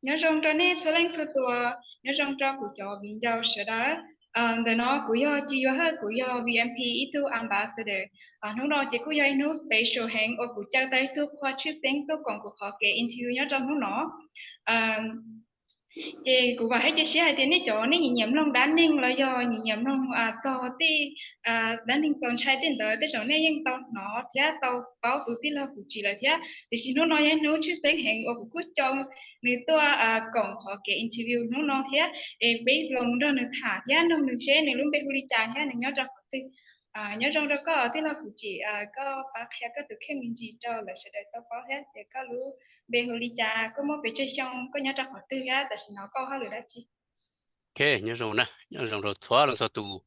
Nyob zoo rau nej txhua leej txhua tus, nyob zoo rau kuv cov viv ncaus sawv daws. Ntawm no kuv yog Ci Yuav Hawj, kuv yog V M P ib tug ambassador. Hnub no ces kuj yog ib hnub special heev uas kuv caw tau ib tug qhua tshwj xeeb tuaj koom kuv qhov kev interview nyob rau hnub no. Ces kuv vam thiab cia siab hais tias nej cov nej nyiam nyiam mloog dab neeg los yog nyiam nyiam mloog txog tej dab neeg txaus ntshai tej ntawd tej zaum nej yeej tau hnov thiab tau paub tus tij laug Fuv Tsim lawm thiab. Tiam sis hnub no yog hnub tshwj xeeb heev uas kuv kuj caw nws tuaj koom qhov kev interview hnub no thiab es peb los nrog nws tham thiab nug nws seb nws lub npe hu li cas thiab nws nyob rau qhov twg. Nyob zoo rau koj tij laug Fuv Tsim, koj pab qhia koj tus kheej me ntsis rau lawv sawv daws tau paub thiab tias koj lub npe hu li cas, koj muaj pes tsawg xyoo, koj nyob rau qhov twg thiab tam sim no koj ua hauj lwm dab tsi. Ok, nyob zoo na, nyob zoo rau txhua leej txhua tus,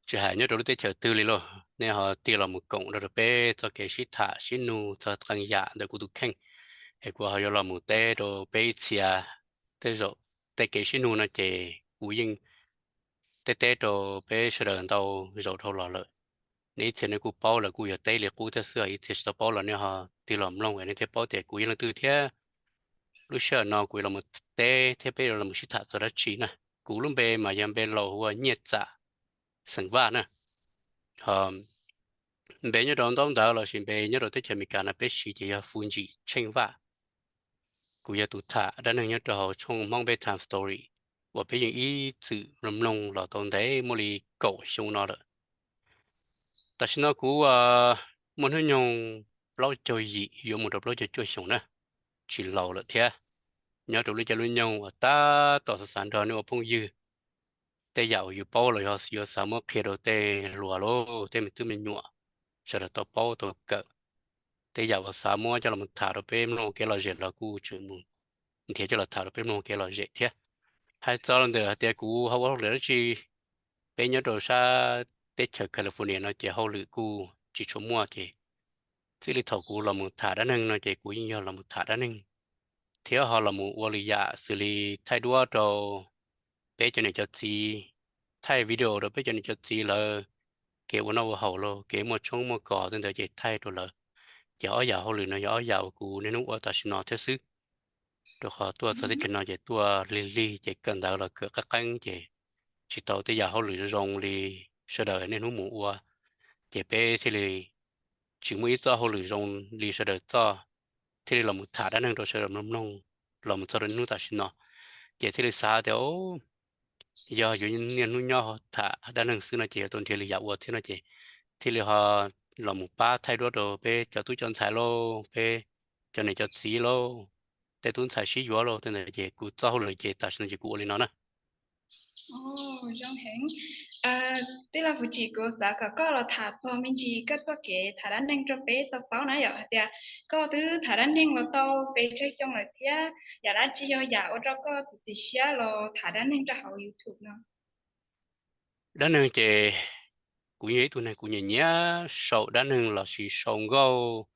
tsis hais nyob rau lub teb chaws twg li los nej ho tig los mus koom nrog rau peb txoj kev sib tham sib nug txog qee yam ntawm kuv tus kheej, es kuv ho yuav los mus teb rau peb ib txhia. Tej zaum tej kev sib nug no ces kuv yeej teb teb rau peb sawv daws ntau zaus dhau los lawm. Nej ib txhia nej kuj paub lawm kuj yog teb li qub thiab xwb, ib txhia tsis tau paub los nej ho tig los mloog es nej thiaj paub tias kuv yog leej twg thiab lub sij hawm no kuv yuav los mus teb thiab peb yuav los mus sib tham txog dab tsi na. Kuv lub npe mas yog npe laus hu ua Nyiaj Txam xeem Vaj na. Ho npe nyob rau ntaub ntawv lossis npe nyob rau teb chaws Amelikas no peb siv ces yog Fuv Tsim Tsheej Vaj. Kuv yog tus tham dab neeg nyob rau hauv tshooj Hmoob Bedtime Story uas peb yeej ib txwm mloog mloog los tau ntev muaj li kaum xyoo no lawm. Tam sim no kuv muaj hnub nyoog plaub caug yim yuav mus rau plaub caug cuaj xyoos na, tsis laus lawm thiab. Nyob rau lub caij lub nyoog uas tab tom xav xav nrog nej ua phooj ywg. Tej yam uas yus paub los yog yuav xav muab qhia rau tej hluas lauj, tej me tub me nyuam sawv daws tau paub tau kawm. Tej yam uas xav muab coj los tham rau peb mloog kev lom zem los kuj tseem mus nrhiav coj los tham rau peb mloog kev lom zem thiab. Hais txog los ntawm hais tias kuv ho ua hauj lwm dab tsi, peb nyob rau sab teb chaws California no ces hauj lwm kuj tsis tshua muaj ces txij li thaum kuv los mus tham dab neeg no ces kuv yeej yog los mus tham dab neeg thiab ho los mus ua lwm yam xws li thaij duab rau peb cov niam cov txiv, thaij video rau peb cov niam cov txiv lawv kev ua noj ua haus los kev muaj tshoob muaj kos tej ntawd ces thaij rau lawv. Ces ob yam hauj lwm no yog ob yam uas kuv niaj hnub ua tam sim no thiab xwb. Rau qhov tuaj txog teb chaws no ces tuaj lig lig ces kawm ntawv los kawm qeeb qeeb ces tsis tau tej yam hauj lwm zoo li sawv daws niaj hnub mus ua, ces peb thiaj li tsis muaj ib txoj hauj lwm zoo li sawv daws txoj, thiaj li los mus tham dab neeg rau sawv daws mloog mloog los mus txog rau niaj hnub tam sim no. Ces thiaj li xav tias yog yuav niaj hnub nyob tham dab neeg xwb no ces yuav tau nrhiav lwm yam ua thiab no ces thiaj li ho los mus pab thaij duab rau peb cov tub cov ntxhais lauj, peb cov niam cov txiv lauj, tej tub ntxhais sib yuav lauj tej ntawd ces kuv txoj hauj lwm ces tam sim no ces kuv ua li no na. Zoo heev. Tij laug Fuv Tsim, kuv xav kom koj los tham txog me ntsis koj txoj kev tham dab neeg rau peb tau paub na, yog hais tias koj twb tham dab neeg los tau pes tsawg xyoo lawm thiab yam dab tsi yog yam ua rau koj txiav txim siab los tham dab neeg rau hauv YouTube no? Dab neeg ces kuv yog ib tug neeg kuv nyiam nyiam sau dab neeg lossis sau nkauj,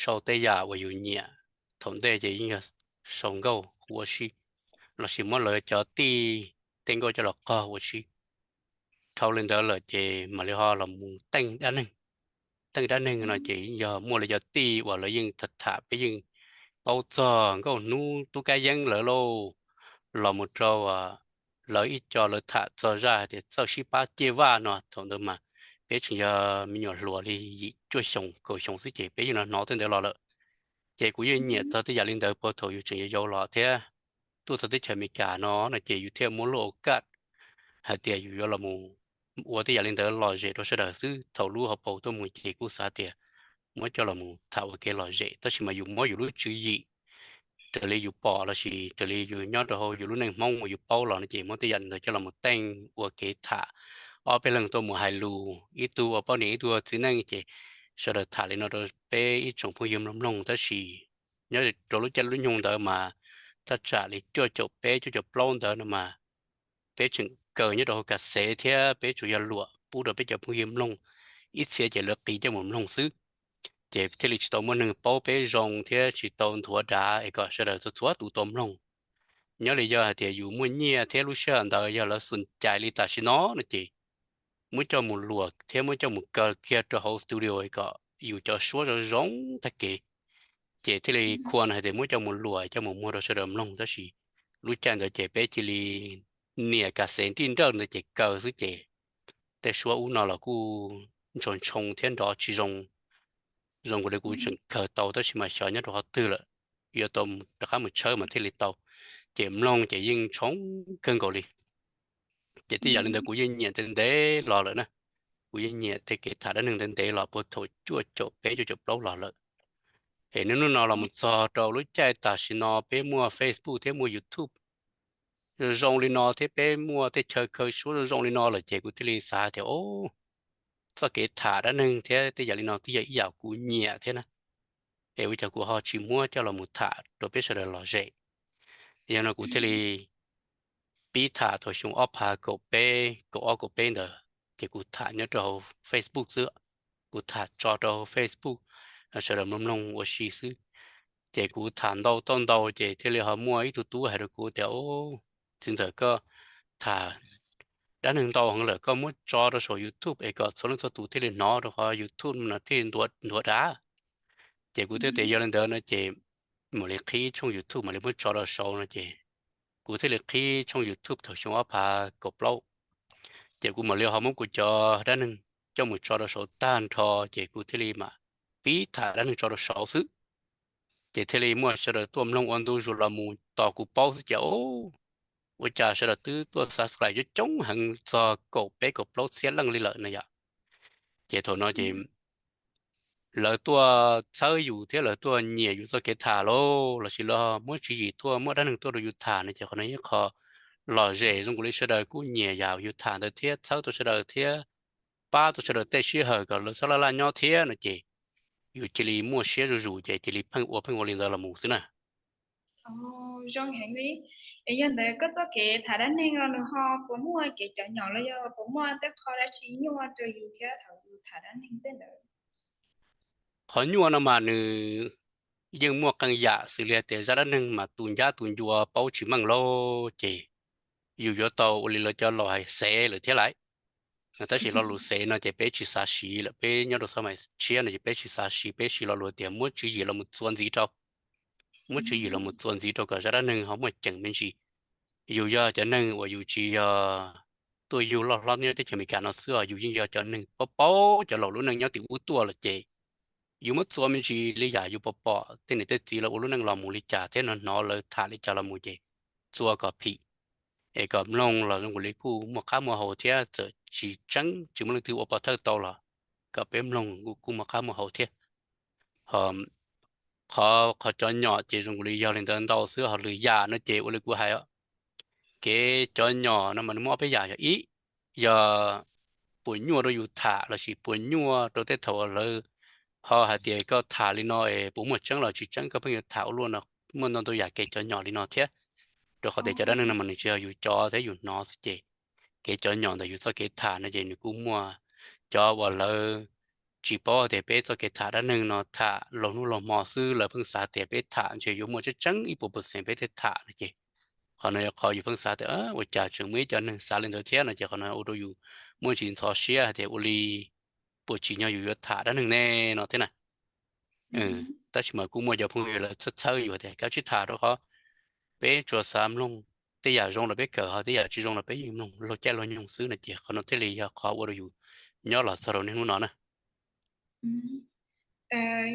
sau tej yam uas yus nyiam. Thaum ntej ces yeej yog sau nkauj ua si, lossis muab lawv cov tij tej nkauj coj los qog ua si. Dhau li ntawd lawm ces mam li ho los mus teej dab neeg. Teej dab neeg no ces yog muaj lawv cov tij uas lawv yeej tham tham peb yeej paub txog Nkauj Hnub Tub Kab Yeeb lawv lauj, los mus rau lawv ib co lawv tham txog zaj hais tias txawj sib pab ciaj vaj no. Thaum ntawd mas peb tseem yog me nyuam hluas li yim cuaj xyoos kaum xyoos xwb ces peb yeej hnov tej ntawd los lawm. Ces kuv yeej nyiam txog tej yam li ntawd puag thaum yus tseem yau yau los thiab. Tuaj txog teb chaws Amelikas no no ces yus thiaj muaj lub au kaj hais tias yus yuav los mus ua tej yam li ntawd lom zem rau sawv daws xwb. Thaum lub hauv paus tuaj mus ces kuj xav tias muab coj los mus tham ua kev lom zem, tab sis mas yus muab yus lub tswv yim raws li yus pom lossis raws li yus nyob rau hauv yus lub neej Hmoob uas yus paub los no ces muab tej yam ntawd coj los mus teej ua kev tham. Ob peb leeg tuaj mus hais lus, ib tug ua poj niam ib tug ua txiv neej ces sawv daws tham li no rau peb ib tsoom phooj ywg mloog mloog, tab sis nyob rau lub caij lub nyoog ntawd mas thaj tsam li cuaj caum peb cuaj caum plaub ntawd no mas peb tseem kaw nyob rau hauv kas xev thiab peb tsuas yog luam pub rau peb cov phooj ywg mloog, ib txhia ces lawv qiv coj mus mloog xwb. Ces thiaj li tsis tau muaj neeg paub peb zoo thiab tsis tau nthuav dav es kom sawv daws txhua txhua tus tau mloog. Nyob li yog hais tias yus muaj nyiaj thiab lub sij hawm ntawd yog lawv xum cais li tam sim no no ces muab coj mus luam thiab muab coj mus kaw kiag rau hauv studio kom yus cov suab zoo zoo tag kev. Ces thiaj li khuam hais tias muab coj mus luam coj mus muag rau sawv daws mloog, tab sis lub caij ntawd ces peb cia li nias kas xev nrij nrawj ntawd ces kaw xwb ces tej suab ub no los kuj ntshoo ntshoo thiab nrov tsis zoo, zoo nkaus li kuv tseem kawg tau tab sis mas xyov nyob rau qhov twg lawm, yuav tau rov qab mus tshawb mas thiaj li tau. Ces mloog ces yeej ntshoo kawg nkaus li. Ces tej yam li ntawd kuv yeej nyiam ntev ntev los lawm na. Kuv yeej nyiam tej kev tham dab neeg ntev ntev los puag thaum cuaj caum peb cuaj caum plaub los lawm. Es niaj hnub no los mus txog rau lub caij tam sim no peb muaj Facebook thiab muaj YouTube zoo li no thiab peb muaj tej chaw khaw suab zoo li no lawm ces kuv thiaj li xav tias, o, txoj kev tham dab neeg thiab tej yam li no twb yog ib yam kuv nyiam thiab na. Es ua cas kuv ho tsis muab coj los mus tham rau peb sawv daws lom zem? Yog no kuv thiaj li pib tham thaum xyoo ob phav kaum peb kaum ob kaum peb ntawd ces kuv tham nyob rau hauv Facebook xwb. Kuv tham tso rau hauv Facebook, sawv daws mloog mloog ua si xwb. Ces kuv tham ntau tau ntau ces thiaj li ho muaj ib tug tub hais rau kuv tias, txiv ntxawm, koj tham dab neeg ntau heev lawm, koj muab tso rau saum YouTube es kom txhua leej txhua tus thiaj li hnov, rau qhov YouTube no thiaj li ntuav dav. Ces kuv thiaj tias yog li ntawd no ces mam li qhib tshooj YouTube mam li muab tso rau saud no ces kuv thiaj li qhib tshooj YouTube thaum xyoo ob phav kaum plaub. Ces kuv mam li ho muab kuv cov dab neeg coj mus tso rau saud tag nrho ces kuv thiaj li mam pib tham dab neeg tso rau saud xwb. Ces thiaj li muaj sawv daws tuaj mloog ua ntu zus los mus tos kuv paub xwb ces, o, ua cas sawv daws twb tuaj subscribe coob coob heev txog kaum peb kaum plaub txhiab leej li lawm no yom. Ces thaum no ces lawv tuaj txhawb yus thiab lawv tuaj nyiam yus txoj kev tham lauj, lossis lawv muab tswv yim tuaj muab dab neeg tuaj rau yus tham no ces qhov no yog qhov lom zem zoo nkaus li sawv daws kuj nyiam yam yus tham ntawd thiab txhawb tau sawv daws thiab pab tau sawv daws tej sij hawm kom lawv txhob laj laj nyob thiab no ces yus cia li muaj siab zuj zus ces cia li pheej ua pheej ua li ntawd los mus xwb na. Zoo heev li. Es yog ntawd koj txoj kev tham dab neeg no nws ho puas muaj kev cov nyom los yog puas muaj tej qho dab tsi nyuaj rau yus thiab thaum yus tham dab neeg tej ntawd? Qhov nyuaj no mas nws yeej muaj qee yam xws li hais tias zaj dab neeg mas tus ncab tus ncua paub tsis meej lauj ces yus yuav tau ua li lawv cov laus hais xev lawm thiab laiv. Tab sis lo lus xev no ces peb tsis xav siv lawm, peb nyob rau xab mais tshiab no ces peb tsis xav siv, peb siv lo lus tias muab tswv yim los mus txuas ntxiv rau, muab tswv yim los mus txuas ntxiv rau kom zaj dab neeg ho muaj ceem me ntsis. Yus yog cov neeg uas yus tsis yog tuaj yug loj hlob nyob teb chaws Amelikas no xwb os, yus yeej yog cov neeg paub paub cov laus lub neej nyob tim ub tuaj lawm ces yus muab txuas me ntsis li yam yus pom pom tej niam tej txiv lawv ua lub neej los mus li cas thiab hnov hnov lawv tham li cas los mus ces txuas kom phim es kom mloog los zoo nkaus li kuj muaj qab muaj hau thiab, txawm tsis tseeb tsis muaj leej twg ua pov thawj tau los kom peb mloog kuj muaj qab muaj hau thiab. Qhov, qhov cov nyom ces zoo nkaus li yog li ntawd ntau xwb, ho lwm yam no ces ua li kuv hais, kev cov nyom no mas nws muaj ob peb yam, yog ib, yog puas nyuaj rau yus tham lossis puas nyuaj rau tej thaum lawv ho hais tias koj tham li no es puas muaj tseeb los tsis tseeb, koj pheej yuav tham ua luaj no. Muaj ntau ntau yam kev cov nyom li no thiab, rau qhov tias cov dab neeg no mas nws tsis yog yus cov thiab yus hnov xwb ces kev cov nyom ntawm yus txoj kev tham no ces nws kuj muaj cov uas lawv tsis paub tias peb txoj kev tham dab neeg no tham laug hnub laug hmo xwb, lawv pheej xav tias peb tham ntshe yuav muaj tseeb tseeb ib puas percent peb thiaj tham no ces qhov no yog qhov yus pheej xav tias ua cas tseem muaj ib co neeg xav li ntawd thiab no ces qhov no ua rau yus muaj ntsis ntxhov siab hais tias ua li puas tsim nyog yus yuav tham dab neeg ne no thiab na. Tab sis mas kuj muaj cov phooj ywg lawv txhawb txhawb yus tias kav tsij tham rau qhov peb tsuas xav mloog, tej yam zoo los peb kawm, ho tej yam tsis zoo los peb yeej mloog laug caij laug nyoog xwb no ces qhov no thiaj li yog qhov ua rau yus nyob los txog rau niaj hnub no na.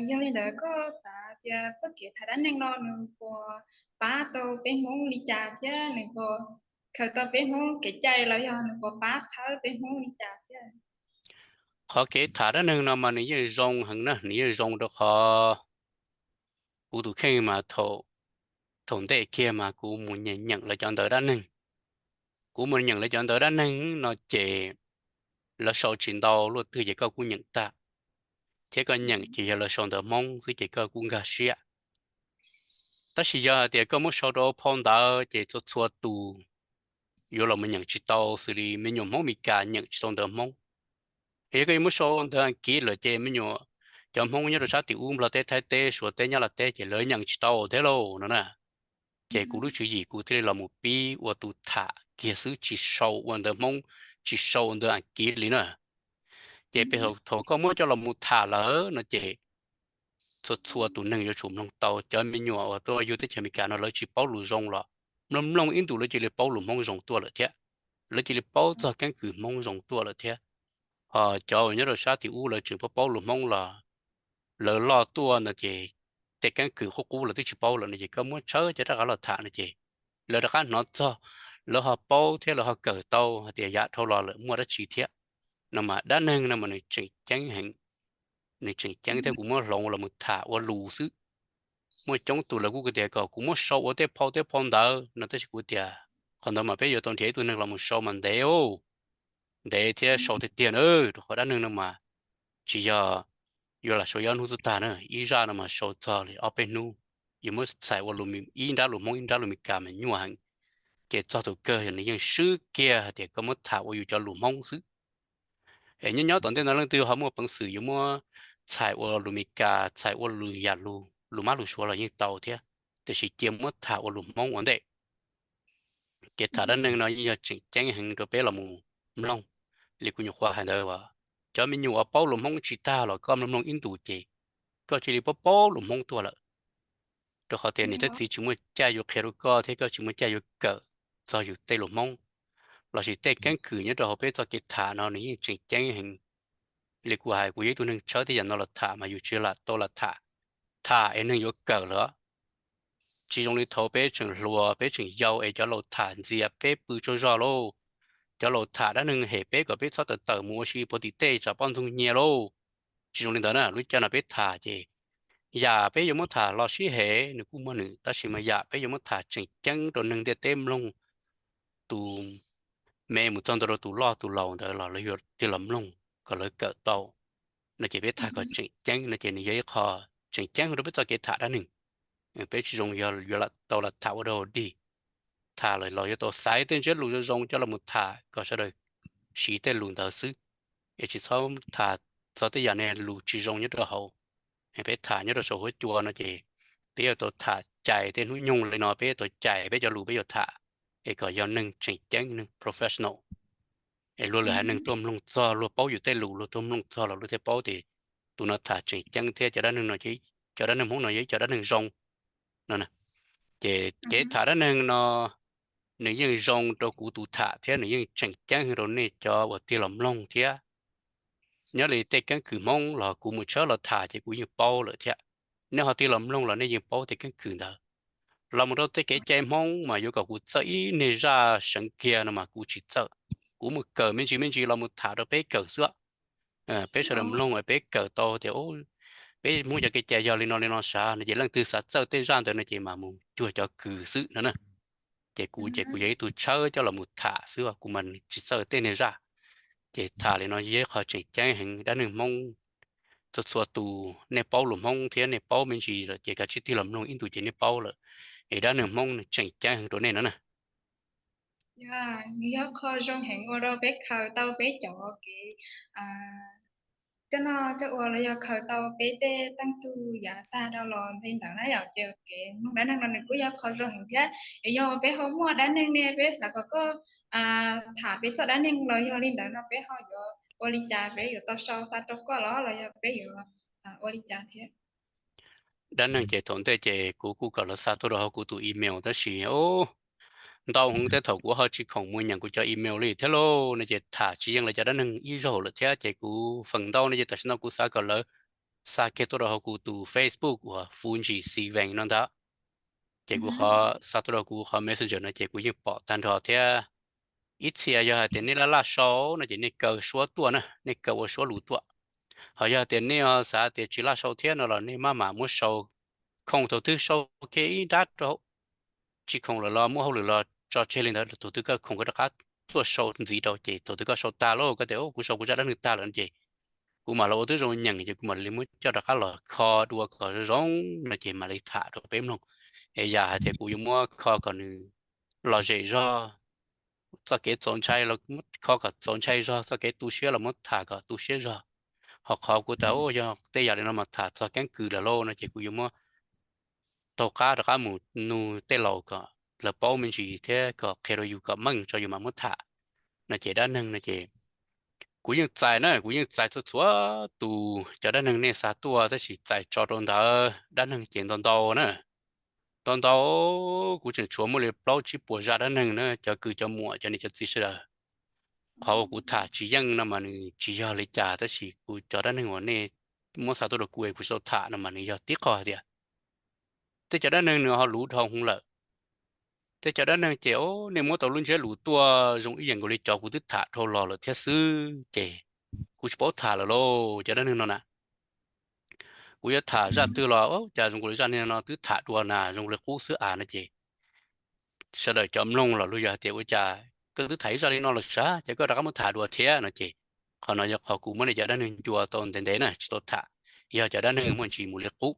Yog li ntawd koj xav tias txoj kev tham dab neeg no nws puas pab tau peb Hmoob li cas thiab nws puas khaws tau peb Hmoob kev cai los yog nws puas pab txhawb peb Hmoob li cas thiab? Qhov kev tham dab neeg no mas nws yeej zoo heev na, nws yeej zoo rau qhov kuv tus kheej mas thaum, thaum ntej kiag mas kuv mus nyeem lawv cov ntawv dab neeg. Kuv mus nyeem lawv cov ntawv dab neeg no ces lawv sau tsis ntau luaj twg ces koj kuj nyeem tag, thiab koj nyeem ces yog lawv sau ntawv Hmoob xwb ces koj kuj nkag siab. Tab sis yog hais tias koj muab sau rau phau ntawv ces txhua txhua tus yuav los mus nyeem tsis tau, xws li me nyuam Hmoob Mes Kas nyeem tsis tau ntawv Hmoob. Yog koj yuav muab sau ntawv Askiv lawm ces me nyuam, cov Hmoob nyob rau sab tim ub Nplog teb, Thaib teb, Suav teb, Nyab Laj teb ces lawv nyeem tsis tau thiab lauj no na. Ces kuv lub tswv yim kuv thiaj li los mus pib ua tus tham kiag xwb, tsis sau ua ntawv Hmoob, tsis sau ua ntawv Askiv li na. Ces peb thaum koj muab coj los mus tham lawm no ces txhua txhua tus neeg yuav tsum mloog tau. Cov me nyuam uas tuaj yug teb chaws Amelikas no lawv tsis paub lus zoo los mloog mloog ib ntus lawv cia li paub lus Hmoob zoo tuaj lawm thiab. Lawv cia li paub txog keeb kwm Hmoob zoo tuaj lawm thiab. Ho cov uas nyob rau sab tim ub lawv tseem paub paub lus Hmoob los lawv loj tuaj no ces tej keeb kwm qub qub lawv twb tsis paub lawm no ces koj muab tshawb cov rov qab los tham no ces lawv rov qab hnov txog, lawv ho paub thiab lawv ho kawm tau hais tias yam dhau los lawm muaj dab tsi thiab. No mas dab neeg no mas nws tseem ceeb heev, nws tseem ceeb thiab kuv muab hloov los mus tham ua lus xwb. Muaj coob tus lawv kuj tias kom kuv muab sau ua tej phau tej phau ntawv no tab sis kuv tias qhov ntawd mas peb yuav tau nrhiav ib tug neeg los mus sau mas ntev, ntev thiab sau tiag tiag na, rau qhov dab neeg no mas tsis yog yuav lam sau ib ob hnub xwb tag na, ib zaj no mas sau txog li ob peb hnub. Yus muab txhais ua ib nrab lus Hmoob ib nrab lus Meskas mas nyuaj heev. Ces txog tus kawg yog nws yeej swb kiag hais tias koj muab tham ua yus cov lus Hmoob xwb. Es nyob nyob tom ntej no leej twg ho muaj peev xwm yuav muab txhais ua lus Meskas, txhais ua lus yam lus, lus Mab lus Suav los yeej tau thiab, tiam sis cia muab tham ua lus Hmoob ua ntej. Kev tham dab neeg no yeej yog tseem ceeb heev rau peb los mus mloog. Li kuv nyuam qhuav hais ntawd as, cov me nyuam uas paub lus Hmoob tsis tag los koj mloog mloog ib ntus ces koj cia li paub paub lus Hmoob tuaj lawm. Rau qhov tias niam thiab txiv tsis muaj caij yuav qhia rau koj thiab koj tsis muaj caij yuav kawm txog yus tej lus Hmoob, lossis tej keeb kwm nyob rau hauv peb txoj kev tham no nws yeej tseem ceeb heev. Li kuv hais, kuv yog ib tug neeg tshawb tej yam no los tham mas yus tsis lam tau lam tham, tham es neeg yuav kawm lawm. Tsis zoo li thaum peb tseem hluas peb tseem yau es cov laus tham ntxias peb pw tsaug zog lauj, cov laus tham dab neeg hem peb kom peb txhob tawm tawm mus ua si puag tim tej tsam poj ntxoog nyiag lauj. Tsis zoo li ntawd na, lub caij no peb tham ces yam peb yuav muab tham los sib hem nws kuj muaj nws, tab sis mas yam peb yuav muab tham tseem ceeb rau neeg ntiaj teb mloog, tus me mus txog ntua rau tus loj tus laus ntawd los lawv yuav tig los mloog kom lawv kawm tau no ces peb tham kom tseem ceeb no ces nws yog ib qho tseem ceeb rau peb txoj kev tham dab neeg. Peb tsis zoo yog yuav tau lam tham ua dog ua dig, tham los yuav tau xaiv tej ntsiab lus zoo zoo coj los mus tham kom sawv daws siv tej lus ntawd xwb, es tsis txhob tham txog tej yam niag lus tsis zoo nyob rau hauv. Peb tham nyob rau saum huab cua no ces peb yuav tau tham cais tej hnub nyoog li no, peb yuav tau cais peb cov lus peb yuav tham es kom yog neeg tseem ceeb, neeg professional. Es luag lwm haiv neeg tuaj mloog txog, luag paub yus tej lus, luag tuaj mloog txog los luag thiaj paub tias tus no tham tseem ceeb thiab cov dab neeg no, cov dab neeg Hmoob no yog ib cov dab neeg zoo no. Ces kev tham dab neeg no nws yeej zoo rau kuv tus tham thiab nws yeej tseem ceeb rau nej cov uas tig los mloog thiab. Nyob li tej keeb kwm Hmoob los kuv mus tshawb los tham ces kuv yeej paub lawm thiab. Nej ho tig los mloog los nej yeej paub tej keeb kwm ntawd. Los mus rau tej kev cai Hmoob mas yuav kom kuv txawj ib niag zaj seev kiag no mas kuv tsis txawj. Kuv mus kawm me ntsis me ntsis los mus tham rau peb kawm xwb. Peb sawv daws mloog peb kawm tau tias peb Hmoob cov kev cai yog li no li no sav no ces leej twg xav txawj tej zaj ntawd no ces mam mus cuag cov kws xwb no na. Ces kuv ces kuv yog ib tug tshawb coj los mus tham xwb, kuv mas tsis txawj tej niag zaj. Ces tham li no yog ib qho tseem ceeb heev dab neeg Hmoob. Txhua txhua tus nej paub lus Hmoob thiab nej paub me ntsis lawm ces kav tsij tig los mloog ib ntus ces nej paub lawm. Es dab neeg Hmoob nws tseem ceeb heev rau nej no na. Nws yog qho zoo heev ua rau peb khaws tau peb cov kev coj noj coj ua los yog khaws tau peb tej teej tug yav tag dhau los li ntawd na yom. Ces kev mloog dab neeg no nws kuj yog qho zoo heev thiab. Es yog peb ho muaj dab neeg ne peb xav kom koj tham peb txoj dab neeg los yog li ntawd no peb ho yuav ua li cas, peb yuav tau sau xa rau koj los los yog peb yuav ua li cas thiab? Dab neeg ces thaum ntej ces kuv kuj kom lawv xa tuaj rau hauv kuv tus email tab sis ntau heev tej thaum kuv ho tsis khoom mus nyeem kuv cov email li thiab lauj no ces tham tsis yeej lawv cov dab neeg ib zaug lawm thiab ces kuv feem ntau no ces tam sim no kuv xav kom lawv xa kiag tuaj rau hauv kuv tus Facebook uas Fuji Xi Vees no ntag. Ces kuv qhov xa tuaj rau kuv qhov Messenger no ces kuv yeej pom tag nrho thiab. Ib txhia yog hais tias nej laj laj sau no ces nej kaw suab tuaj na, nej kaw ua suab lus tuaj. Ho yog tias nej xav tias tsis laj sau thiab no los nej maj mam muab sau, khoom thaum twg sau kiag ib nrab rau, tsis khoom lawm los muaj hauj lwm los tso tseg li ntawd, thaum twg koj khoom koj rov qab tuaj sau ntxiv rau ces thaum twg koj sau tag lauj koj tias kuv sau kuv zaj dab neeg tag lawm no ces kuv mam los ua tib zoo nyeem ces kuv mam li muab coj rov qab los kho dua kom zoo zoo no ces mam li tham rau peb mloog. Es yam hais tias kuv yuav muab kho kom nws lom zem zog, txoj kev txaus ntshai los kho kom txaus ntshai zog, txoj kev tu siab los muab tham kom tu siab zog. Ho qhov kuv tias yog tej yam li no mas tham txog keeb kwm lawm lauj no ces kuv yuav muab taug qab rov qab mus nug tej laus kom lawv paub me ntsis thiab kom qhia rau yus kom meej tso yus mam muab tham no ces dab neeg no ces kuv yeej txais na, kuv yeej txais txhua txhua tus cov dab neeg nej xa tuaj tab sis txais tso rau ntawd dab neeg ces ntau ntau na. Ntau ntau, kuv tseem tshuav muaj li plaub tsib puas zaj dab neeg na cov kwv cov muam cov niam cov txiv sawv daws. Qhov uas kuv tham tsis yeej no mas nws tsis yog li cas tab sis kuv cov dab neeg uas nej muab xa tuaj rau kuv es kuv tsis tau tham no mas nws yog tib qho hais tias tej cov dab neeg nws ho luv dhau hwv lawm. Tej cov dab neeg ces o nej muab tau lub ntsiab lus tuaj zoo ib yam nkaus li cov kuv twb tham dhau los lawm thiab xwb ces kuv tsis paub tham lawm lauj cov dab neeg no na. Kuv yuav tham zaj twg los cas zoo nkaus li zaj no twb tham dua na zoo nkaus li qub xwb as no ces sawv daws cov mloog los luag yog hais tias ua cas koj twb tham ib zaj li no los sav ces koj rov qab muab tham dua thiab no ces qhov no yog qhov kuv muab nej cov dab neeg ncua tau ntev ntev na tsis tau tham. Yog cov dab neeg muaj ntsis mus li qub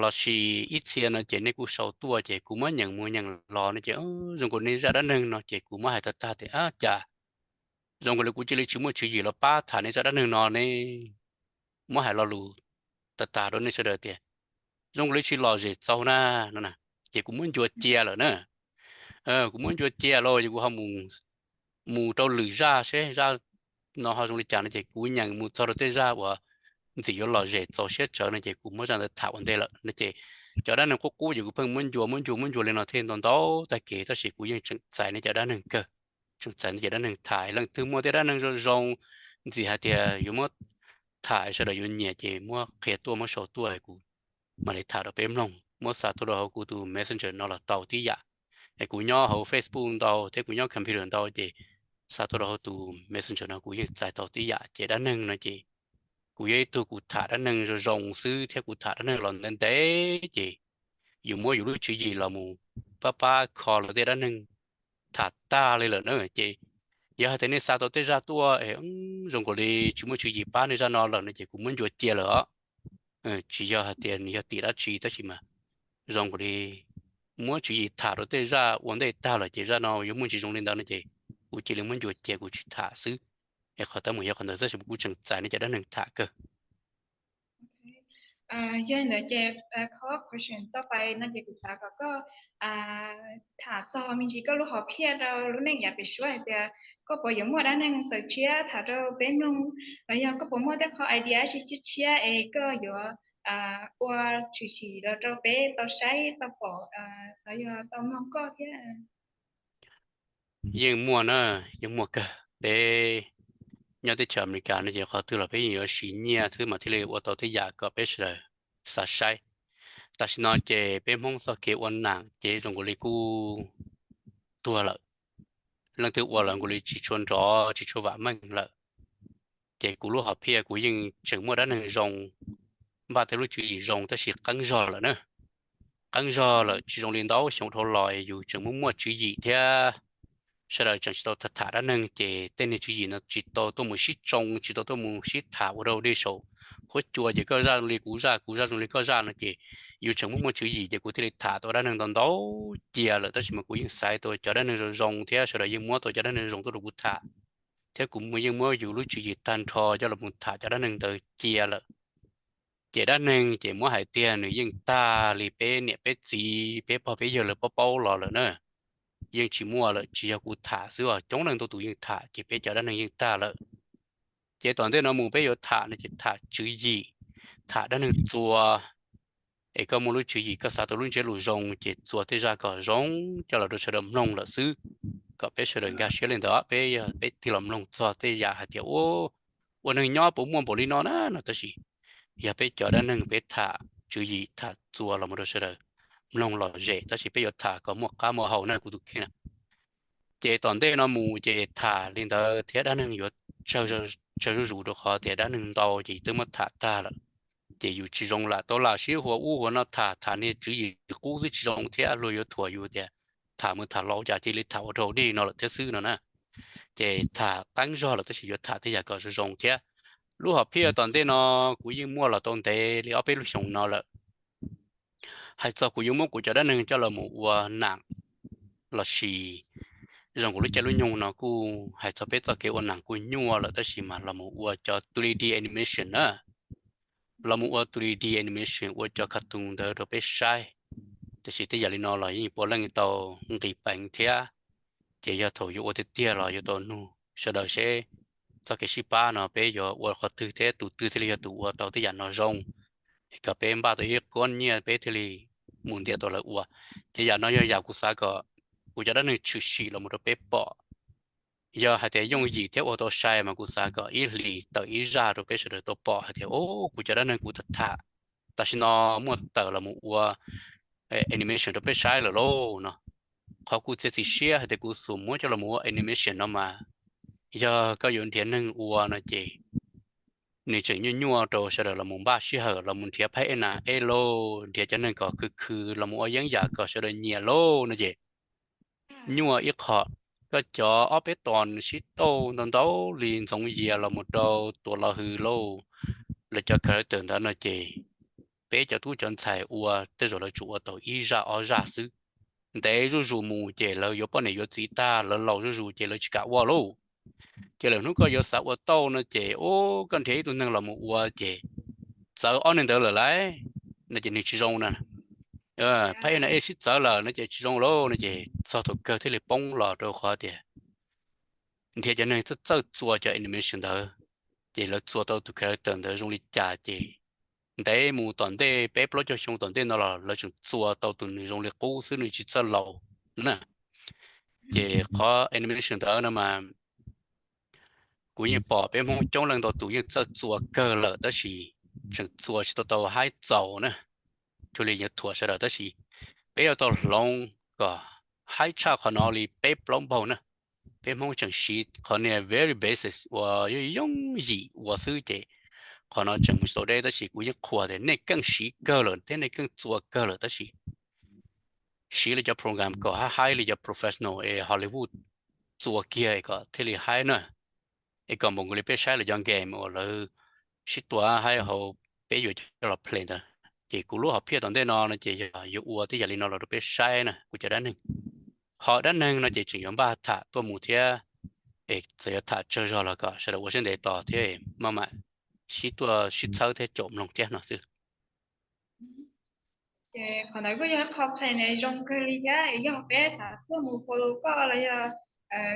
lossis ib txhia no ces nej kuj sau tuaj ces kuv muab nyeem mus nyeem los no ces zoo nkaus nej zaj dab neeg no ces kuv muab hais tag tag tias cas zoo nkaus li kuv cia li tsis muaj tswv yim los pab tham nej zaj dab neeg no ne. Muab hais lo lus tag tag rau nej sawv daws tias zoo nkaus li tsis lom zem txaus na no na ces kuv muab ncua cia lawm na. Kuv muab ncua cia los ces kuv ho mus rau lwm zaj seb zaj no ho zoo li cas no ces kuv nyeem mus txog rau tej zaj uas ntxim yuav lom zem txaus siab tsawv no ces kuv muab zaj ntawd tham ua ntej lawm no ces cov dab neeg qub qub ces kuv pheej muab ncua muab ncua muab ncua li no thiaj ntau ntau tag kev tab sis kuv yeej tseem txais nej cov dab neeg kawg. Tseem txais nej cov dab neeg tham leej twg muaj tej dab neeg zoo zoo ntxim hais tias yuav muab tham sawv daws yuav nyiam ces muab qhia tuaj muab sau tuaj kuv mam li tham rau peb mloog muab xa tuaj rau hauv kuv tus messenger no los tau tib yam. Es kuv nyob hauv Facebook ntau thiab kuv nyob computer ntau ces xa tuaj rau hauv tus messenger no kuv yeej txais tau tib yam ces dab neeg no ces kuv yog ib tug kuv tham dab neeg zoo zoo xwb thiab kuv tham dab neeg los ntev ntev ces yus muab yus lub tswv yim los mus pab pab kho lawv tej dab neeg tham tag li lawm na ces yog hais tias nej xa tau tej zaj tuaj es zoo nkaus li tsis muaj tswv yim pab nej zaj no lawm no ces kuv muab ncua cia lawm os. Tsis yog hais tias nws yog tim dab tsi tab sis mas zoo nkaus li muab tswv yim tham rau tej zaj ua ntej tag lawm ces zaj no yuav muaj ntsis zoo li ntawd no ces kuv cia li muab ncua cia kuv tsis tham xwb. Es qhov teeb meem yog qhov ntawd tab sis kuv tseem txais nej cov dab neeg tham kawg. Yog li ntawd ces qhov question tau pais no ces kuv xav kom koj tham txog me ntsis koj lub hom phiaj rau lub neej yav pem suab hais tias koj puas yuav muaj dab neeg tawm tshiab tham rau peb mloog los yog koj puas muaj tej qho idea tshiab tshiab es koj yuav ua tshwm sim los rau peb tau saib tau pom los yog tau mloog koj thiab. Yeej muaj na, yeej muaj kawg. Peb nyob teb chaws Amelikas no ces qhov twg los peb yeej yuav siv nyiaj xwb mas thiaj li ua tau tej yam kom peb sawv daws xav saib. Tam sim no ces peb Hmoob txoj kev ua nam ces zoo nkaus li kuj tuag lawm. Leej twg ua los nkaus li tsis tshua nrov tsis tshua vam meej lawm. Ces kuv lub hom phiaj kuv yeej tseem muaj dab neeg zoo, npaj tej lub tswv yim zoo tab sis qeeb zog lawm na. Qeeb zog lawm tsis zoo li ntau xyoo dhau los yus tseem muaj muaj tswv yim thiab sawv daws tseem tsis tau tham dab neeg ces tej niag tswv yim no tsis tau tuaj mus sib tsoo tsis tau tuaj mus sib tham ua rau dej saum huab cua ces koj zaj zoo li kuv zaj kuv zaj zoo li koj zaj no ces yus tseem muaj muaj tswv yim ces kuv thiaj li tham tau dab neeg ntau ntau cia lawm tab sis mas kuv yeej xaiv tau cov dab neeg zoo zoo thiab sawv daws yeej muab tau cov dab neeg zoo tuaj rau kuv tham, thiab kuv yeej muab yus lub tswv yim tag nrho coj los mus tham cov dab neeg ntawd cia lawm. Ces dab neeg ces muab hais tiag nws yeej tag li peb niam peb txiv peb pog peb yawg lawv paub paub los lawm na. Yeej tsis muaj lawm tsis yog kuv tham xwb os coob leej ntau tus yeej tham ces peb cov dab neeg yeej tag lawm. Ces tom ntej no mus peb yuav tham no ces tham tswv yim, tham dab neeg txua. Es koj muaj lub tswv yim koj xav tau lub ntsiab lus zoo ces txua tej zaj kom zoo coj los rau sawv daws mloog lawm xwb, kom peb sawv daws nkag siab li ntawd peb, peb tig los mloog txog tej yam hais tias ua neeg nyob puas muaj npaum li no na no tab sis yog peb cov dab neeg peb tham tswv yim tham txua los mus rau sawv daws mloog lom zem tab sis peb yuav tham kom muaj qab muaj hau na kuv tus kheej na. Ces tom ntej no mus ces tham li ntawd thiab dab neeg yuav tsawg zuj zus rau qhov tias dab neeg ntau ces twb muab tham tag lawm. Ces yus tsis zoo lam tau lam sib hua ub hua no tham tham niag tswv yim qub xwb tsis zoo thiab luag yuav thuam yus tias tham mus tham los cas cia li tham ua rau dig no lawm thiab xwb no na. Ces tham qeeb zog lawm tab sis yuav tham tej yam kom zoo zoo thiab. Lub hom phiaj tom ntej no kuv yeej muaj los tau ntev li ob peb lub xyoo no lawm. Hais txog kuv yuav muab kuv cov dab neeg coj los mus ua nam lossis zoo kuv lub caij lub nyoog no kuj hais txog peb txoj kev ua nam kuj nyuaj lawm tab sis mas los mus ua cov three D animation na, los mus ua three D animation ua cov cartoon ntawd rau peb saib. Tiam sis tej yam li no los yeej puav leej tau nqis peev thiab. Ces yog thaum yuav ua tiag tiag los yuav tau nug sawv daws seb txoj kev sib pab no peb yuav ua qhov twg thiab tus twg thiaj li yog tus ua tau tej yam no zoo, es kom peb npaj tau ib kob nyiaj peb thiaj li mus ntiav tau lawv ua. Ces yam no yog yam kuv xav kom kuv cov dab neeg tshwm sim los mus rau peb pom. Yog hais tias yooj yim thiab ua tau sai mas kuv xav kom ib hlis tawm ib zaj rau peb sawv daws tau pom hais tias, o, kuv cov dab neeg kuv tham, tam sim no muaj tawm los mus ua animation rau peb saib lawm lauj no. Qhov kuv txiav txim siab hais tias kuv xum muab coj los mus ua animation no mas, yog koj yuav nrhiav neeg ua no ces nws tseem nyuaj nyuaj rau sawv daws los mus npaj sij hawm los mus nrhiav phaib eb na eb lauj, nrhiav cov neeg kom khwv khwv los mus ua yeeb yam kom sawv daws nyiam lauj no ces nyuaj ib qho. Koj cov ob peb ton sib tauj ntau ntau li ntxoov yias los mus rau tuam los hws lauj, lawv cov character ntawd no ces peb cov tub cov ntxhais ua tej zaum lawv tsuas ua tau ib zaj ob zaj xwb. Ntev zuj zus mus ces lawv yuav poj niam yuav txiv tag, lawv laus zuj zus ces lawv tsis kam ua lauj. Ces lawm hnub koj yuav xav ua tauj no ces, o, koj nrhiav ib tug neeg los mus ua ces txawv ob neeg ntawd lawm lauj no ces nws tsis zoo na. Phaib eb na eb sib txawv lawm no ces tsis zoo lauj no ces txog thaum kawg thiaj li poob los rau qhov tias nrhiav cov neeg txawj txawj txua cov animation ntawd, ces lawv txua tau tus character ntawd zoo li cas ces ntev mus tom ntej peb plaub caug xyoo tom ntej no los lawv tseem txua tau tus nws zoo li qub xwb, nws tsis txawj laus na. Ces qhov animation ntawd no mas kuv yeej pom peb Hmoob coob leej ntau tus yeej txawj txua kawg lawm tab sis tseem txua tsis tau tau haib txaus na. Cuag li yuav thuam sawv daws tab sis peb yuav tau hloov kom haib tshaj qhov no li peb plaub npaug na. Peb Hmoob tseem siv qhov niag very basic uas yooj yooj yim ua xwb ces qhov no tseem mus tsis tau deb tab sis kuv yeej qhuas tias nej keej siv kawg lawm thiab nej keej txua kawg lawm tab sis siv li cov program kom haib haib li cov professional es Hollywood txua kiag es kom thiaj li haib na. Es kom npaum nkaus li peb saib lawv cov game uas lawv sib tua haib hauv peb yuav coj los play ntawd. Ces kuv lub hom phiaj tom ntej no no ces yog yuav ua tej yam li no los rau peb saib na kuv cov dab neeg. Ho dab neeg no ces tseem yuav npaj tham tuaj mus thiab, es txawm yuav tham tsawg zog los kom sawv daws ua siab ntev tos thiab maj mam sib tuaj sib txhawb thiab caum mloog thiab no xwb. Ces qhov ntawd kuj yog qhov qhia zoo kawg li thiab, yog peb xav tuaj mus follow koj los yog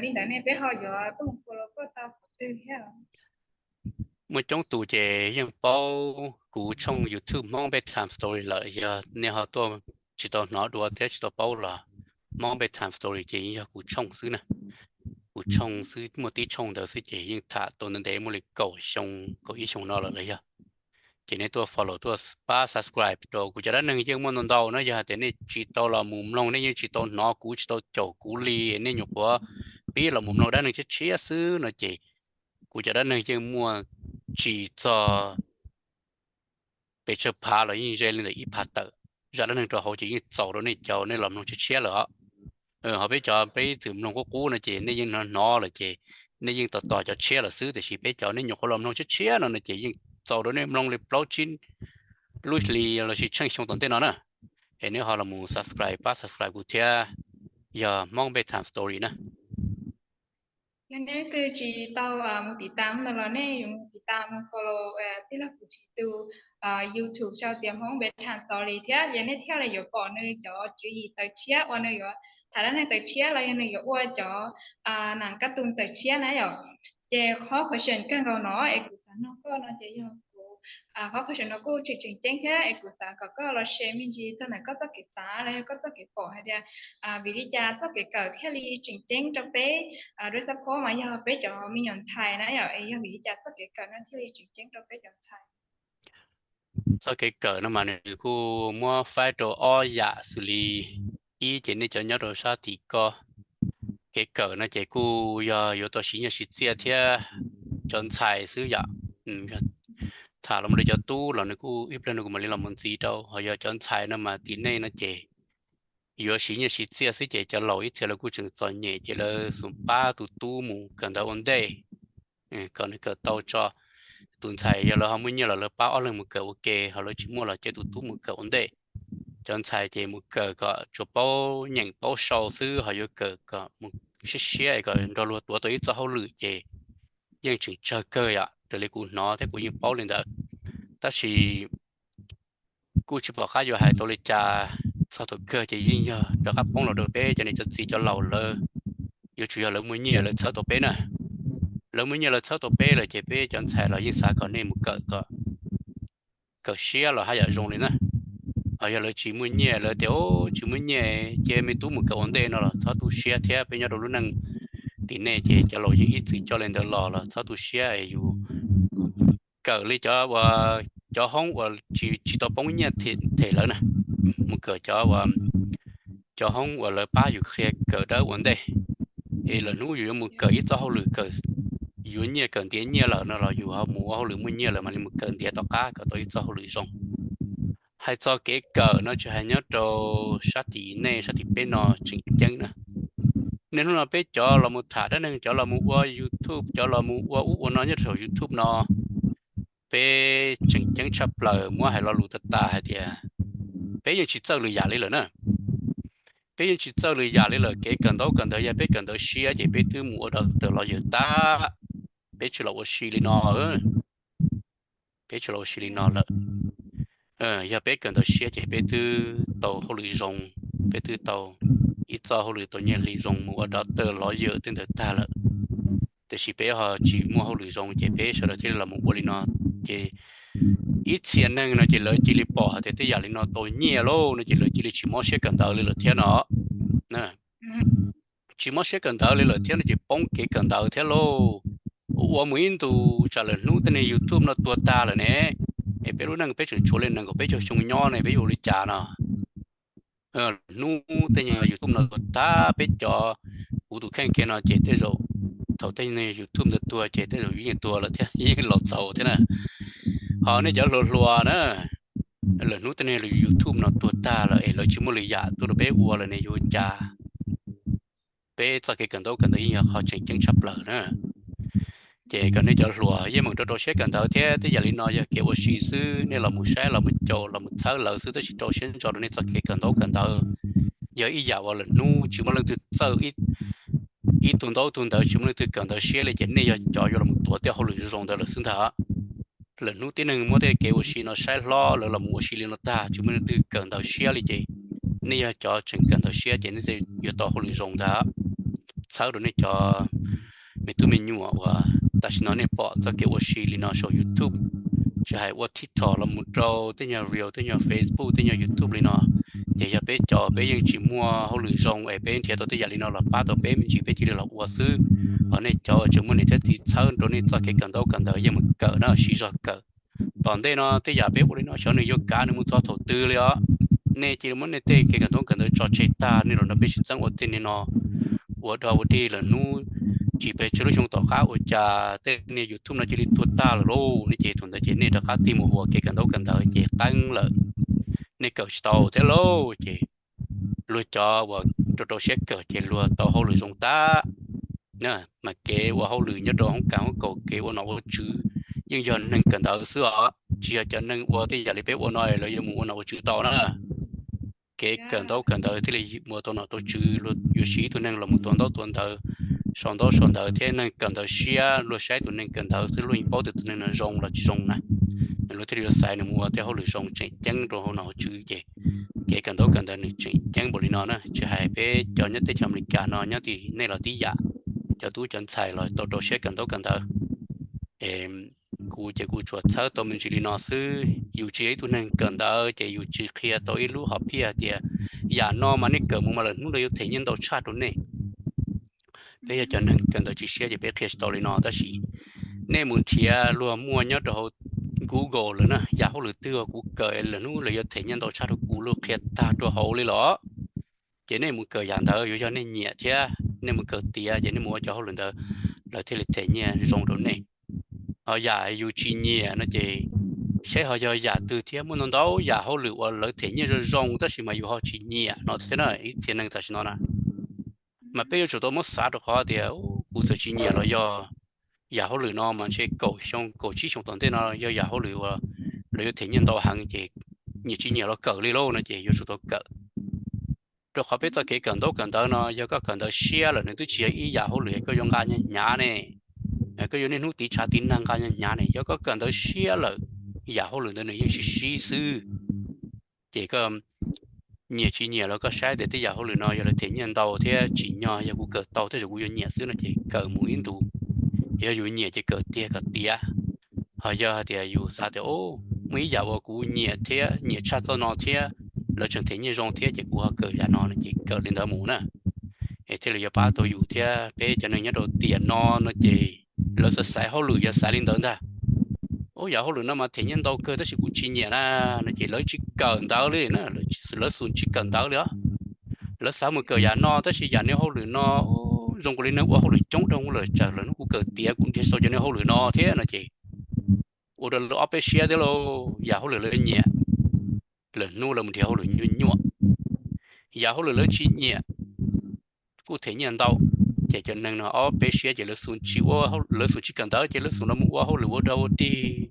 li ntawd ne peb ho yuav tuaj mus follow koj tau qhov twg thiab? Muaj coob tus ces yeej paub kuv tshooj YouTube Hmoob Bedtime Story lawm, yog nej ho tuaj tsis tau hnov dua thiab tsis tau paub los Hmoob Bedtime Story ces yeej yog kuv tshooj xwb na. Kuv tshooj xwb, muaj tib tshooj ntawd xwb ces yeej tham tau ntev ntev muaj li kaum xyoo kaum ib xyoo no lawm los yog. Ces nej tuaj follow tuaj pab subscribe rau kuv cov dab neeg yeej muaj ntau ntau na, yog hais tias nej tsis tau los mus mloog, nej yeej tsis tau hnov kuv, tsis tau caum kuv li, nej nyuam qhuav pib los mus mloog dab neeg tshiab tshiab xwb no ces kuv cov dab neeg yeej muaj tsis txog pes tsawg phav los yeej ze li ntawm ib phav tawm. Zaj dab neeg rau hauv ces yeej txaus rau nej cov nej los mloog tshiab tshiab lawm os. Ho peb cov peb ib txwm mloog qub qub no ces nej yeej hnov hnov lawm ces nej yeej tos tos cov tshiab lawm xwb, tiam sis peb cov nej nyuam qhuav los mloog tshiab tshiab no no ces yeej txaus rau nej mloog li plaub tsib lub hli lossis tsheej xyoo tom ntej no na. Es nej ho los mus subscribe, pab subscribe kuv thiab, yog Hmoob Bedtime Story na. Yog nej leej twg tsis tau mus tiv tam no los nej yuav mus tiv tam mus follow tij laug Kuv Tsim tus YouTube sau tias Hmoob Bedtime Story thiab ces nej thiaj li yuav pom nws cov tswv yim tawm tshiab uas nws yuav tham dab neeg tawm tshiab los yog nws yuav ua cov nam kab tus tawm tshiab na yom. Ces qhov question kawg nkaus no es kuv xav nug koj no ces yog kuv, qhov question no kuj tseem tseem ceeb thiab es kuv xav kom koj los share me ntsis txog ntawm koj txoj kev xav los yog koj txoj kev pom hais tias vim li cas txoj kev kawm thiaj li tseem ceeb rau peb, rau support mas yog peb cov me nyuam ntxhais na yom, es yog vim li cas txoj kev kawm no thiaj li tseem ceeb rau peb cov ntxhais? Txoj kev kawm no mas nws kuj muab faib rau ob yam xws li, ib ces nej cov nyob rau sab tim ko, kev kawm no ces kuj yog yuav tau siv nyiaj siv txiaj thiab cov ntxhais xwb yom. Tham los rau cov tub los nws kuj ib pliag nws kuj mam li los mus ntxiv rau, ho yog cov ntxhais no mas tim nej no ces yuav siv nyiaj siv txiaj xwb ces cov laus ib txhia lawv kuj tseem txom nyem ces lawv xum pab tus tub mus kawm ntawv ua ntej kom nws kawm tau tso. Tus ntxhais yog lawv ho muaj nyiaj los lawv pab ob leeg mus kawm ua ke, ho lawv tsis muaj los cia tus tub mus kawm ua ntej. Cov ntxhais ces mus kawm kom tsuas paub nyeem paub sau xwb, ho yuav kawm kom mus siab siab kom nrog luag tuav tau ib txoj hauj lwm ces yeej tseem tsawg kawg yom, raws li kuv hnov thiab kuv yeej paub li ntawd. Tab sis kuj tsis pom qab yuav hais tau li cas, txog thaum kawg ces yeej yog rov qab poob los rau peb cov niam cov txiv cov laus lawv, yuav tsum yog lawv muaj nyiaj lawv txhawb tau peb na. Lawv muaj nyiaj lawv txhawb tau peb lawm ces peb cov ntxhais los yeej xav kom nej mus kawm kom kawm siab los haj yam zoo li na. Ho yog lawv tsis muaj nyiaj, lawv tias tsis muaj nyiaj ces me tub mus kawm ua ntej no los txhob tu siab thiab. Peb nyob rau lub neej tim nej ces cov laus yeej ib txwm coj li ntawd los los txhob tu siab es yus kawm li cov uas, cov hoob uas tsis tau poob nyiaj them lawv na, mus kawm cov uas, cov hoob uas lawv pab yus qhia kawm dawb ua ntej. Es lwm hnub yus yuav mus kawm ib txoj hauj lwm kawm yuav nyiaj kawm ntiav nyiaj lawm no los yus ho mus ua hauj lwm muaj nyiaj lawm mam li mus kawm ntiav tom qab kom tau ib txoj hauj lwm zoo. Hais txog kev kawm no tsis hais nyob rau sab tim nej sab tim peb no tseem ceeb na. Niaj hnub no peb cov los mus tham dab neeg, cov los mus ua YouTube, cov los mus ua ub ua no nyob rau saum YouTube no, peb tseem ceeb tshaj plaws muab hais lo lus tag tas hais tias peb yeej tsis txawj lwm yam li lawm na. Peb yeej tsis txawj lwm yam li lawm. Kev kawm ntaub kawm ntawv yog peb kawm ntawv siab ces peb twb mus ua doctor lawyer tag, peb tsis los ua si li no. Peb tsis los ua si li no lawm. Yog peb kawm ntawv siab ces peb twb tau hauj lwm zoo, peb twb tau ib txoj hauj lwm tau nyiaj hli zoo mus ua doctor lawyer tej ntawd tag lawm. Tiam sis peb ho tsis muaj hauj lwm zoo ces peb sawv daws thiaj li los mus ua li no. Ces ib txhia neeg no ces lawv cia li pom hais tias tej yam li no tau nyiaj lauj no ces lawv cia li tsis mob siab kawm ntawv li lawm thiab no. Tsis mob siab kawm ntawv li lawm thiab no ces poob kev kawm ntawv thiab lauj. Ua mus ib ntus tsam lwm hnub tej niag YouTube no tuag tag lawm ne, es peb lub neej peb tseem tshuav li nees nkaum peb caug xyoo nyob ne peb yuav ua li cas no? Lwm hnub tej niag YouTube no tuag tag peb cov, kuv tus kheej kiag no ces tej zaum thaum tej niag YouTube ntawd tuag ces tej zaum yus yeej tuag lawm thiab yeej los txaus thiab na. Ho nej cov hluas hluas na, lwm hnub tej niag YouTube no tuag tag lawm es lawv tsis muaj lwm yam tuaj rau peb ua lawm ne yuav ua cas? Peb txoj kev kawm ntaub kawm ntawv yeej yog qhov tseem ceeb tshaj plaws na. Ces kom nej cov hluas yeej meem rau rau siab kawm ntawv thiab tej yam li no yog kev ua si xwb, nej los mus saib los mus caum los mus txhawb lawv xwb tab sis rau siab ntso rau nej txoj kev kawm ntaub kawm ntawv. Yog ib yam uas lwm hnub tsis muaj leej twg txawj ib tug ntaub tug ntawv, tsis muaj leej twg kawm ntawv siab li ces nej yog cov yuav los mus tuav tej hauj lwm zoo zoo ntawd lawm xwb ntag. Lwm hnub tib neeg muab tej kev ua si no saib hlob lawv los mus ua si li no tag tsis muaj leej twg kawm ntawv siab li ces nej yog cov tseem kawm ntawv siab ces nej yuav tau hauj lwm zoo ntag. Txhawb rau nej cov me tub me nyuam uas tam sim no nej pom txoj kev ua si li no saum YouTube, tsis hais ua TikTok los mus rau tej nyuag reel, tej nyuag Facebook, tej nyuag YouTube li no, ces yog peb cov peb yeej tsis muaj hauj lwm zoo es peb nrhiav tau tej yam li no los pab tau peb me ntsis peb cia li los ua xwb. Ho nej cov tseem muaj niam thiab txiv txhawb rau nej txoj kev kawm ntaub kawm ntawv yeej mus kawm na, siv zog kawm. Tom ntej no tej yam peb ua li no xyov nws yuav kav nws mus txog thaum twg li os. Nej cia li muab nej tej kev kawm ntaub kawm ntawv tso tseg tag nej los nrog peb sib txeeb ua tej niag no, ua dog ua dig lawm hnub tsis pes tsawg lub xyoo tom qab ua cas tej niag YouTube no cia li tuag tag lawm lauj. Nej ces thaum ntawd ces nej rov qab tig mus hua kev kawm ntaub kawm ntawv ces qeeb lawm, nej kawm tsis tau thiab lauj. Ces luag cov uas rau rau siab kawm ces luag tau hauj lwm zoo tag. Mas kev ua hauj lwm nyob rau hoob kas hoob kaum, kev ua nom ua tswv yeej yog neeg kawm ntawv xwb os, tsis yog cov neeg ua tej yam li peb ua no lawv yuav mus ua nom ua tswv tau na. Kev kawm ntaub kawm ntawv thiaj li ua tau nom tau tswv, luag yuav siv ib tug neeg los mus tuav ntaub tuav ntawv, sau ntaub sau ntawv thiab neeg kawm ntawv siab luag saib tus neeg kawm ntawv xwb luag yeej paub tias tus neeg no zoo los tsis zoo na. Luag thiaj li yuav xaiv nws mus ua tej hauj lwm zoo tseem ceeb rau hauv nom hauv tswv ces kev kawm ntaub kawm ntawv nws tseem ceeb npaum li no na. Tsis hais peb cov nyob teb chaws Amelikas no nyob tim nej los tib yam, cov tub cov ntxhais los tau rau siab kawm ntaub kawm ntawv. Kuv ces kuv tsuas txhawb tau me ntsis li no xwb. Yus tsis yog ib tug neeg kawm ntawv ces yus tsis qhia tau ib lub hom phiaj hais tias yam no mas nej kawm mus mas lwm hnub lawv yuav them nyiaj ntau tshaj rau nej. Peb yog cov neeg kawm ntawv tsis siab ces peb qhia tsis tau li no, tab sis nej mus nrhiav luag muaj nyob rau hauv Google lawm na, yam hauj lwm twg uas kuv kawm lwm hnub lawv yuav them nyiaj ntau tshaj rau kuv, luag qhia tag rau hauv li los. Ces nej mus kawm yam ntawd yuav yog nej nyiam thiab nej mus kawm tiav ces nej mus ua cov hauj lwm ntawd lawv thiaj li them nyiaj zoo rau nej. Ho yam yus tsis nyiam no ces saib ho yog yam twg thiab, muaj ntau ntau yam hauj lwm uas lawv them nyiaj zoo zoo tab sis mas yus ho tsis nyiam no thiab na, ib txhia neeg tam sim no na. Mas peb yuav tsum tau muab xav rau qhov tias kuv txawm tsis nyiam los yog yam hauj lwm no mas ntshe kaum xyoo kaum tsib xyoo tom ntej no yog yam hauj lwm uas lawv yuav them nyiaj ntau heev ces nyiam tsis nyiam los kawm li lauj no ces yuav tsum tau kawm. Rau qhov peb txoj kev kawm ntaub kawm ntawv no yog koj kawm ntawv siab lawm nws twb tsis yog ib yam hauj lwm koj yuav nqa nyiaj hnyav ne, koj yuav niaj hnub tiv tshav tiv nag nqa nyiaj hnyav ne. Yog koj kawm ntawv siab lawm, yam hauj lwm ntawd nws yeej sib sib xwb. Ces koj nyiam tsis nyiam los koj saib tias tej yam hauj lwm no yog lawv them nyiaj ntau thiab tsim nyog yog kuv kawm tau tej zaum kuv yuav nyiam xwb no ces kawm mus ib ntus. Yog yus nyiam ces kawm tiag kom tiav. Ho yog hais tias yus xav tias muaj ib yam uas kuv nyiam thiab nyiam tshaj txoj no thiab lawv tseem them nyiaj zoo thiab ces kuv ho kawm yam no no ces kawm li ntawd mus na. Es thiaj li yuav pab tau yus thiab peb cov neeg nyob rau tiam no no ces lawv xav xaiv hauj lwm yuav xaiv li ntawd ntag. Ub, yam hauj lwm no mas them nyiaj ntau kawg tab sis kuv tsis nyiam na, no ces lawv tsis kawm ntawd li na, lawv xum tsis kawm ntawd li os. Lawv xav mus kawm yam no tab sis yam niag hauj lwm no zoo nkaus li neeg ua hauj lwm coob rau lawm, tsam lawv hnub kuv kawm tiav kuv nrhiav xaus cov niag hauj lwm no thiab no ces ua rau lawv ob peb siab thiab lauj. Yam hauj lwm lawv nyiam, lawv hnub lawv mus nrhiav hauj lwm nyuaj nyuaj. Yam hauj lwm lawv tsis nyiam, kuj them nyiaj ntau, ces cov neeg no ob peb siab ces lawv xum tsis ua, lawv xum tsis kawm ntawd ces lawv xum los mus ua hauj lwm ua dog ua dig.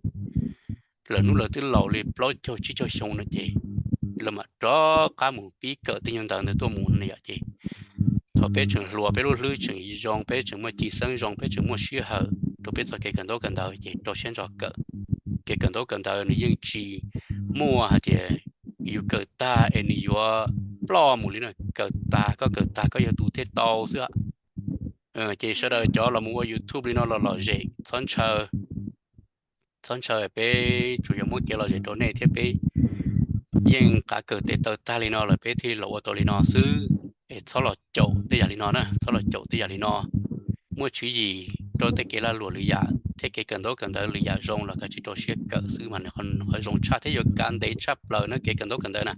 Lawv hnub lawv twb laus li plaub caug tsib caug xyoo no ces lawv mam rov qab mus pib kawm tej nyuag ntawv ntawd tuaj mus no yom ces thaum peb tseem hluas peb lub hlwb tseem zoo, peb tseem muaj ci xeeb zoo, peb tseem muaj sij hawm rau peb txoj kev kawm ntaub kawm ntawv ces rau siab ntso kawm. Kev kawm ntaub kawm ntawv nws yeej tsis muaj hais tias yus kawm tag es nws yuav ploj mus li no. Kawm tag koj kawm tag koj yog tus thiaj tau xwb. Ces sawv daws cov los mus ua YouTube li no los lom zem, txhob ntshaw, txhob ntshaw, peb tsuas yog muab kev lom zem rau nej thiab peb yeej qav kawm tes taw tag li no lawm peb thiaj los ua tau li no xwb. Es txhob los caum tej yam li no na, txhob los caum tej yam li no. Muaj tswv yim rau tej kev lag luam lwm yam thiab kev kawm ntaub kawm ntawv lwm yam zoo los kav tsij rau siab kawm xwb mas nws qhov zoo tshaj thiab yuav kav ntev tshaj plaws na kev kawm ntaub kawm ntawv na.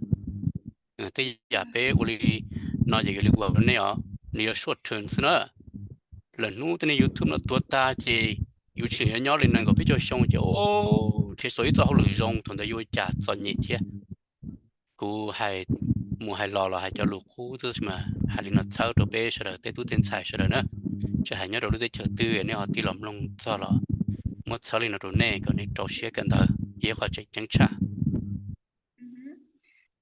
Tej yam peb ua li no ces yog li ua nej os, nws yog short term xwb na. Lwm hnub tej niag YouTube no tuag tag ces yus tseem yuav nyob li nees nkaum peb caug xyoo ces nrhiav xaus ib txoj hauj lwm zoo thaum ntawd yuav ua cas txom nyem thiab. Kuv hais mus hais los los hais cov lus qub xwb mas hais li no txhawb rau peb sawv daws tej tub tej ntxhais sawv daws na. Tsis hais nyob rau lub teb chaws twg nej ho tig los mloog txog los muab txhawb li no rau nej kom nej rau siab kawm ntawv, yog ib qho tseem ceeb tshaj.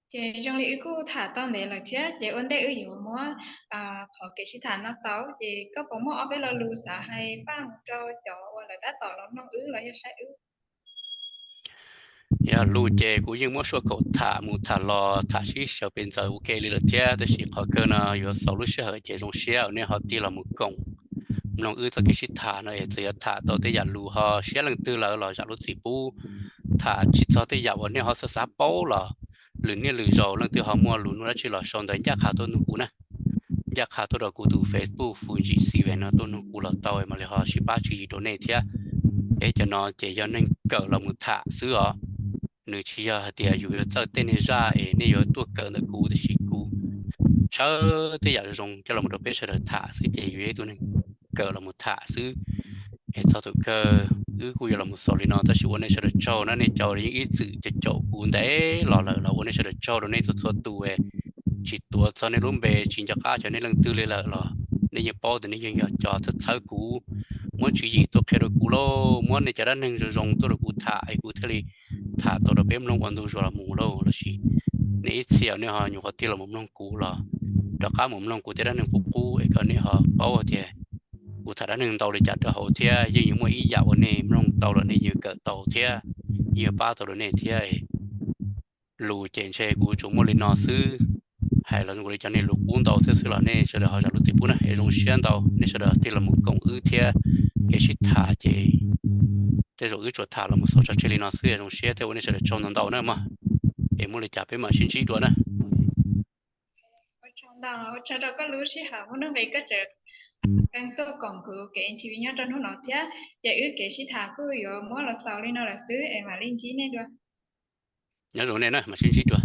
Ces zoo li wb kuj tham tau ntev lawm thiab ces ua ntej wb yuav muab qhov kev sib tham no xaus ces koj puas muaj ob peb lo lus xav hais faj mus rau cov uas lawv tab tom los mloog wb los yog saib wb? Yog lus ces kuv yeej muab suaj kaum tham mus tham los tham sib xyaw pes ntxaws ua ke li lawm thiab tab sis qhov kawg no yuav xaus lub sij hawm ces zoo siab uas nej ho tig los mus koom mloog wb txoj kev sib tham no es txawm yog tham tau tej yam lus ho siab leej twg lawm los zam lub txim pub. Tham tsis txog tej yam uas nej ho xav xav paub los lwm niaj lwm zaus leej twg ho muaj lus nug dab tsi los sau ntawv ncaj qha tuaj nug kuv na. Ncaj qha tuaj rau kuv tus Facebook Fuj Ntsim Xis Vees no tuaj nug kuv los tau mam li ho sib pab tswv yim rau nej thiab. Peb cov no ces yog neeg kawm los mus tham xwb os. Nws tsis yog hais tias yus yuav txawj tej niag zaj es nej yuav tuaj kawm ntawm kuv tiam sis kuv tshawb tej yam zoo coj los rau peb sawv daws tham xwb ces yus yog ib tug neeg kawm los mus tham xwb. Es txog thaum kawg wb kuj yuav los mus xaus li no tab sis ua nej sawv daws tsaug na, nej cov yeej ib txwm caum kuv ntev los lawm los ua nej sawv daws tsaug rau nej txhua txhua tus. Tsis tuav txog nej lub npe tsis nco qab cov nej leej twg li lawm los nej yeej paub tias nej yeej yog cov txhawb txhawb kuv, muab tswv yim tuaj qhia rau kuv lauj, muab nej cov dab neeg zoo zoo tuaj rau kuv tham es kuv thiaj li tham tau rau peb mloog ua ntu zus los mus lauj. Los sis nej ib txhia nej ho nyuam qhuav tig los mus mloog kuv los rov qab mus mloog kuv tej dab neeg qub qub es kom nej ho paub tias kuv tham dab neeg ntau li cas rau hauv thiab yeej yuav muaj ib yam uas nej mloog tau los nej yeej kawm tau thiab yeej yuav pab tau rau nej thiab. Lus ces ntshe kuv tsuas muaj li no xwb, hais los zoo li cov niag lus qub ntau thiab xwb los nej sawv daws ho zam lub txim pub na es zoo siab ntau nej sawv daws tig los mus koom wb thiab kev sib tham ces tej zaum wb tsuas tham los mus xaus tso tseg li no xwb es zoo siab thiab ua nej sawv daws tsaug ntau ntau na mog. Es muaj li cas peb mam sib ntsib dua na. Ua tsaug ntau, ua tsaug rau koj lub sij hawm muaj nuj nqis koj tseem kheev tuaj koom kuv kev interview nyob rau hnub no thiab. Ces wb kev sib tham kuj yuav muab los xaus li no lawm xwb es mam li ntsib nej dua. Nyob zoo nej na, mam sib ntsib dua.